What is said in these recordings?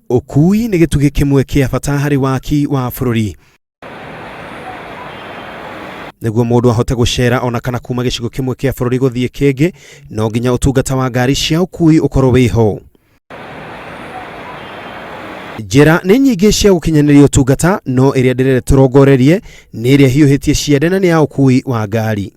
Ũkui nĩ gĩtugĩ kĩmwe kĩa bata harĩ waki wa bũrũri. Nĩguo mũndũ ahote gũcera ona kana kuma gĩcigo kĩmwe kĩa bũrũri gũthiĩ kĩngĩ, no nginya ũtungata wa ngari cia ũkui ũkorwo wĩho. Njĩra nĩ nyingĩ cia gũkinyanĩria ũtungata, no ĩrĩa ndĩrenda tũrongorerie nĩ ĩrĩa hiũhĩtie ciande na nĩ ya ũkui wa ngari.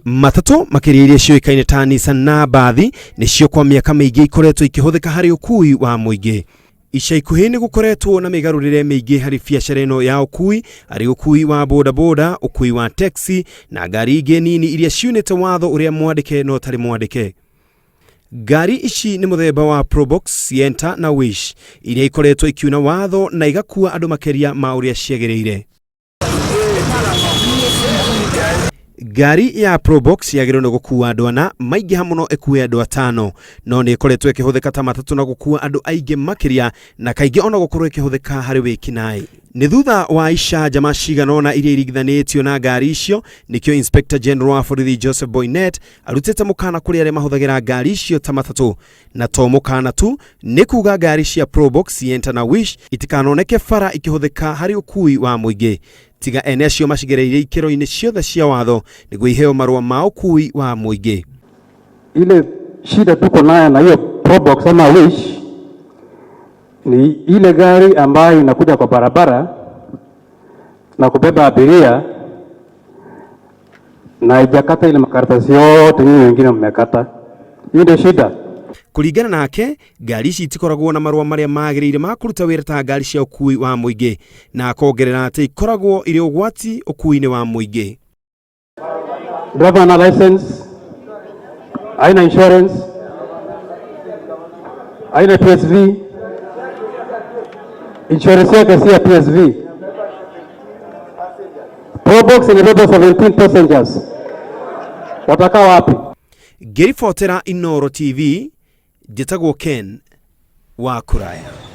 Matatũ makĩria iria ciũĩkaine ta Nissan na mbathi nĩcio kwa mĩaka mĩingĩ ikoretwo ikĩhũthĩka harĩ ũkui wa mũingĩ. Ica ikuhĩ nĩ gũkoretwo na mĩgarũrĩre mĩingĩ harĩ biacara ĩno ya ũkui, arĩ ũkui wa bodaboda, ũkui wa taxi na ngari ingĩ nini iria ciunĩte watho ũrĩa mwandĩke na ũtarĩ mwandĩke. Ngari ici nĩ mũthemba wa Probox, Sienta na Wish iria ikoretwo ikiuna watho na igakua andũ makĩria ma ũrĩa ciagĩrĩire. Ngari ya Probox yagĩrĩirwo nĩ gũkua andũ ana, maingĩha mũno ĩkue andũ atano, no nĩ ĩkoretwo ĩkĩhũthĩka ta matatũ na gũkua andũ aingĩ makĩria na kaingĩ ona gũkorwo ĩkĩhũthĩka harĩ wĩkinaĩ. Nĩ thutha wa icanjama cigana ũna iria iringithanĩtio na ngari icio, nĩkĩo Inspector General wa borithi Joseph Boinnet arutĩte mũkana kũrĩ arĩa mahũthagĩra ngari icio ta matatũ. Na to mũkana tu, nĩ kuga ngari cia Probox, Sienta na Wish itikanoneke bara ikĩhũthĩka harĩ ũkui wa mũingĩ, tiga ene acio macigereirie ikĩro-inĩ ciothe cia watho nĩguo iheo marũa ma ũkui wa mũingĩ. Ile shida tuko nayo na hiyo Probox ama Wish ni ile gari ambayo inakuja kwa barabara na kubeba abiria na haijakata ile makaratasi yote nyinyi wengine mmekata. Hiyo ndio shida. Kũringana nake, ngari ici itikoragwo na marũa marĩa magĩrĩire ma kũruta wĩra ta ngari cia ũkui wa mũingĩ, na akongerera atĩ ikoragwo irĩ ũgwati ũkui-inĩ wa mũingĩ. Driver ana license, haina insurance, haina PSV. Insurance yake si ya PSV. Probox inabeba 17 passengers. Watakaa wapi? Ngĩribotera Inooro TV, njĩtagwo Ken wa Kũraya.